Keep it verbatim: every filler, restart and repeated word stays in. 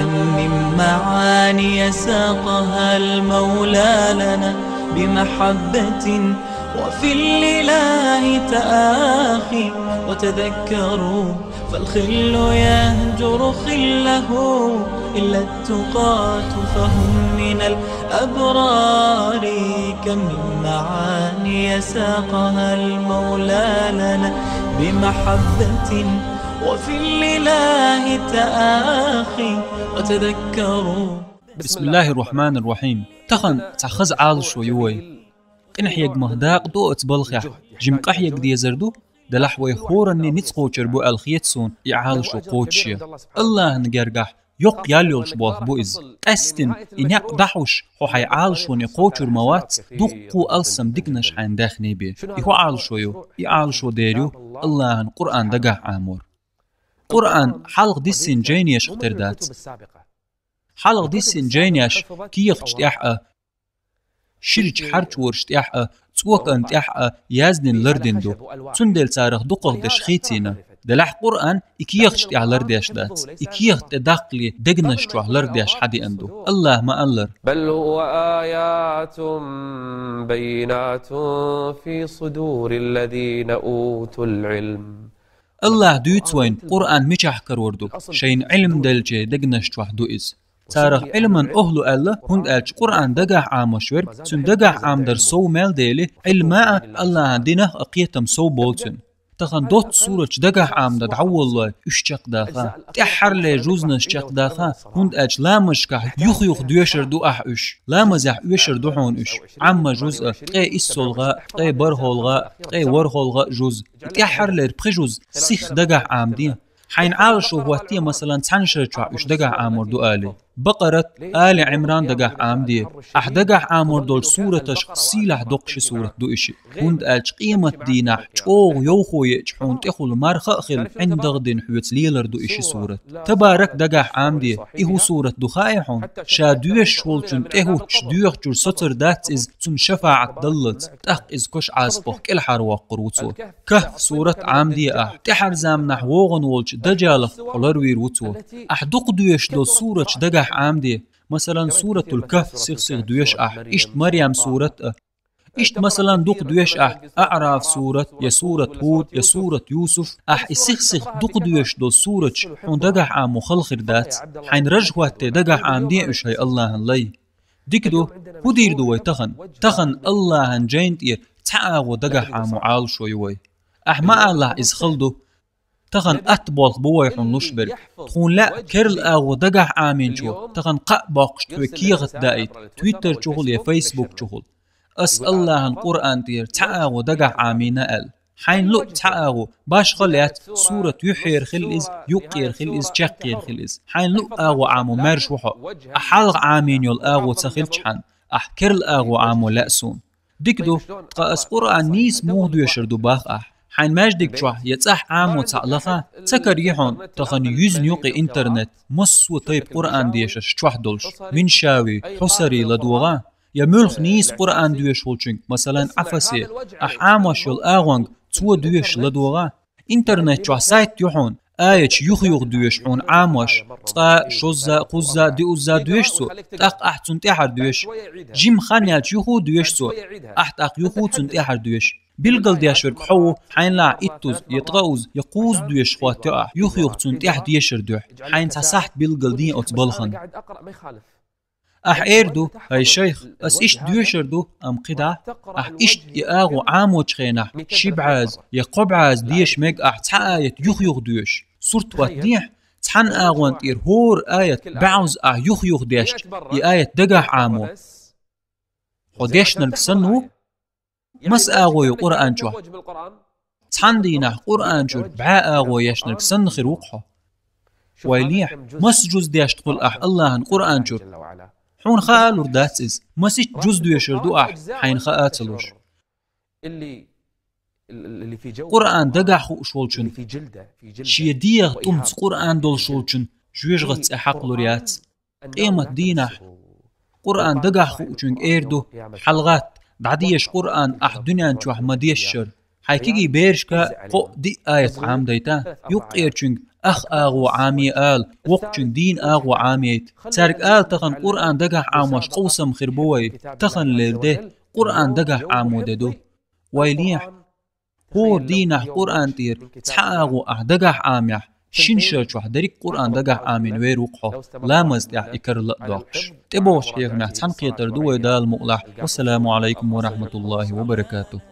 من معاني ساقها المولى لنا بمحبة، وفي الإله تآخي. وتذكروا فالخل يهجر خله إلا التقاة فهم من الأبرار. كم من معاني ساقها المولى لنا بمحبة، وفي الإله تآخي. وتذكروا. بسم الله الرحمن الرحيم. Тахан цхьа хаза Ӏалашо ю вай. Къинхьегамах дакъа ду оцу балхехь, жимма къахьега дезар ду, делахь вай хӀоранна ницкъ кхочур бу аьлла хета суна и Ӏалашо кхочушъян. АллахӀан гергахь йоккха ял йолуш болх бу иза. Къаьстина и некъ дӀахьуш, хьо хьайн Ӏалашоне кхочур ма вац, дуккха а алсам диканаш хьайна даьхни бен. И хӀун Ӏалашо ю? И Ӏалашо дер ю АллахӀан Къуръан дагахь Ӏамор. Къуръан хьалха диссина жайнашах тера дац. Хьалха диссина жайнаш кехаташ тӀехь а, ширачу хьарчвораш тӀехь а, цӀокъан тӀехь а яздина лардина ду. Цундела царах дукхах дерш хийцина. Делахь Къуръан и кехаташ тӀехь лардеш дац. И кехат тӀе даккхале дегнаш чохь лардеш хьадеана ду. АллахӀа ма-аллара: بل هو آيات بينات في صدور الذين أوتوا العلم. АллахӀа дуьйцу вайна, Къуръан мичахь карор ду, шайна Ӏилма деллачеран дегнаш чохь ду иза. Царах Ӏилман охӀла аьлла, хӀунда аьлча Къуръан дагахь Ӏамош верг, цуьнан дагахь Ӏамдар сов мел дели, Ӏилма а, АллахӀан динах а кхетам сов болу цуьнан. Тахана доцца сурат дагахь Ӏамдан дӀаволлой, уьш чекхдаха. ТӀаьххьарлера жузнаш чекхдаха, хӀунда аьлча ламазашкахь юха-юха доьшур ду ахь уьш. Ламазехь оьшур ду хьуна уьш. Ӏамма жуз а, ткъе иссалгӀа, ткъе бархӀалгӀа, ткъе ворхӀалгӀа жуз. И тӀаьххьарлера пхи жуз сиха дагахь Ӏамаде. Хьайна Ӏалашо хӀотте, масалан, цхьана шарчохь уьш дагахь Ӏамор ду алий. Бакъарат, Али Ӏимран дагахь Ӏамаде. Ахь дагахь Ӏамор долчу сураташха сийлахь доккхуш сурат ду и шиъ. ХӀунда аьлча къематдийнахь чӀогӀа йовхо еача хьуна тӀехула марха а хилла, ӀиндагӀ дина хьоьца лелар ду и ши сурат. Табарак дагахь Ӏамаде, и хӀун сурат ду хаьий хьуна? Ша доьшуш волчунна тӀехӀуттуш доьхучуьра соцур дац иза, цунна шафаӀат даллалц, тӀаккха иза кош Ӏазапах кӀелхьарвоккхур ву цо. Кахф сурат Ӏамаде ахь, тӀаьхьара заманахь вогӀун волчу Дажалах хьо ларвийр ву цо. Ахь дукха доьшуш долу сурат дагахь Ӏамаде, масалан, суратул Кахф сих-сиха доьшу ахь, иштта Марьям сурат а. Иштта, масалан, дукха доьшу ахь АӀраф сурат, я сурат ХӀуд, я сурат Юсуф. Ахь и сих-сиха дукха доьшуш долу сураташ хьуна дагахь Ӏамо хала хир дац. Хьайна раж хӀотте дагахь Ӏамаде уьш, хӀай АллахӀан лай. Дика ду, хӀун дийр ду вай тахана? Тахана АллахӀан жайна тӀера цхьа агӀо дагахь Ӏамо Ӏалашо ю вай. Ахь ма алалахь, иза хала ду. Тахана атта болх бу вай хьуна луш берг. Тхуна лаьа керла агӀо дагахь Ӏамийнчо тахана кхаъ боккхуш тхоьга кехат даийта, Twitter чухула я Facebook чухула. Ас АллахӀан Къуръан тӀера цхьа агӀо дагахь Ӏамийна аьлла. Хьайна луъу цхьа агӀо, башхалла яц, сурат юьххьера хила иза, юккъера хила иза, чаккхера хила иза. Хьайна луъу агӀо Ӏамо маьрша ву хьо. Ахь хьалха Ӏамийна йолу агӀо ца хилчхьана, ахь керла агӀо Ӏамо лаьа суна. Дика ду, ткъа ас Къуръан нийса муха доьшур ду бах ахь. Хьайн маьждиг чохь я цӀахь Ӏамо цхьаъ лаха, ца караги хьуна тахана юьзна юкъа интернет, массо а тайпа Къуръан дешарш чохь долуш, Миншави, Хьусари ладогӀа, я муьлхха нийса Къуръан доьшуш волчуьнга, масалан, Ӏафасе, ахь Ӏамош йолу агӀонга цо доьшуш ладогӀа. Интернет чохь сайт ю хьуна, аяташ юха-юха доьшу хьуна Ӏамош, цкъа, шозза, кхузза, диъузза доьшу цо, тӀаккха ахь цунна тӀаьхьара доьшу. Жимма хан яьлча юха а доьшу цо, ахь тӀаккха юха а цунна тӀаьхьара доьшу. Билгалдеш верг хьо ву, хьайна лаахь иттуза, я ткъауза, я кхузза доьшуш хӀоттайо ахь, юха-юха цунна тӀаьхьа дешар дуьхьа. Хьайна цхьа сахьт билгалде оцу балхана. Ахь эр ду: «ХӀай шайх, ас иштта доьшур ду, амма кхидӀа». Ахь иштта и агӀо Ӏамочу хенахь, ши бӀаьза я кхо бӀаьза деша мега ахь цхьа аят юха-юха доьшуш. Сурт хӀоттадехьа, цхьана агӀон тӀера хӀора аят бӀаьзза ахь юха-юха дешча, и аят дагахь Ӏамо хьо дешнарг санна ву. Маса агӀо ю Къуръан чохь? Цхьана дийнахь Къуръан чуьра бӀе агӀо ешнарг санна хир ву-кх хьо. Вай лехьа, маса жуз дешна хуьлу ахь АллахӀан Къуръан чуьра? Хьуна хаа лур дац иза, масийтта жуз доьшур ду ахь, хьайна хаа а ца луш. Къуръан дагахь хууш волчун, шен дегӀан тӀумца Къуръан долуш волчун жоьжахатин цӀе хьакхалур яц. Къематдийнахь Къуръан дагахь хуучуьнга эр ду: «ХьалагӀатта, дӀадеша Къуръан ахь дуьнен чохь ма-дешшара». Хьайн кегий берашка кхоъ-диъ аят Ӏамадайта, юккъерчуьнга Ах агӀо Ӏаме ала, воккхачун дийна агӀо Ӏамейта. Цаьрга ала тахан Къуръан дагахь Ӏамош къовсам хир бу вай, тахан лер де, Къуръан дагахь Ӏамо де ду. Вай лехьа, хӀора дийнахь Къуръан тӀера цхьа агӀо ахь дагахь Ӏамехь, шина шарчохь дерриг Къуръан дагахь Ӏамийна вер ву-кх хьо, ламаз тӀехь и кара ла а доккхуш. ТӀебогӀучу хьехамехь цхьаьнакхетар ду вай, Дала мукъалахь. Вассаламу Ӏалайкум ва рахьматуллахӀи ва баракатухӀ.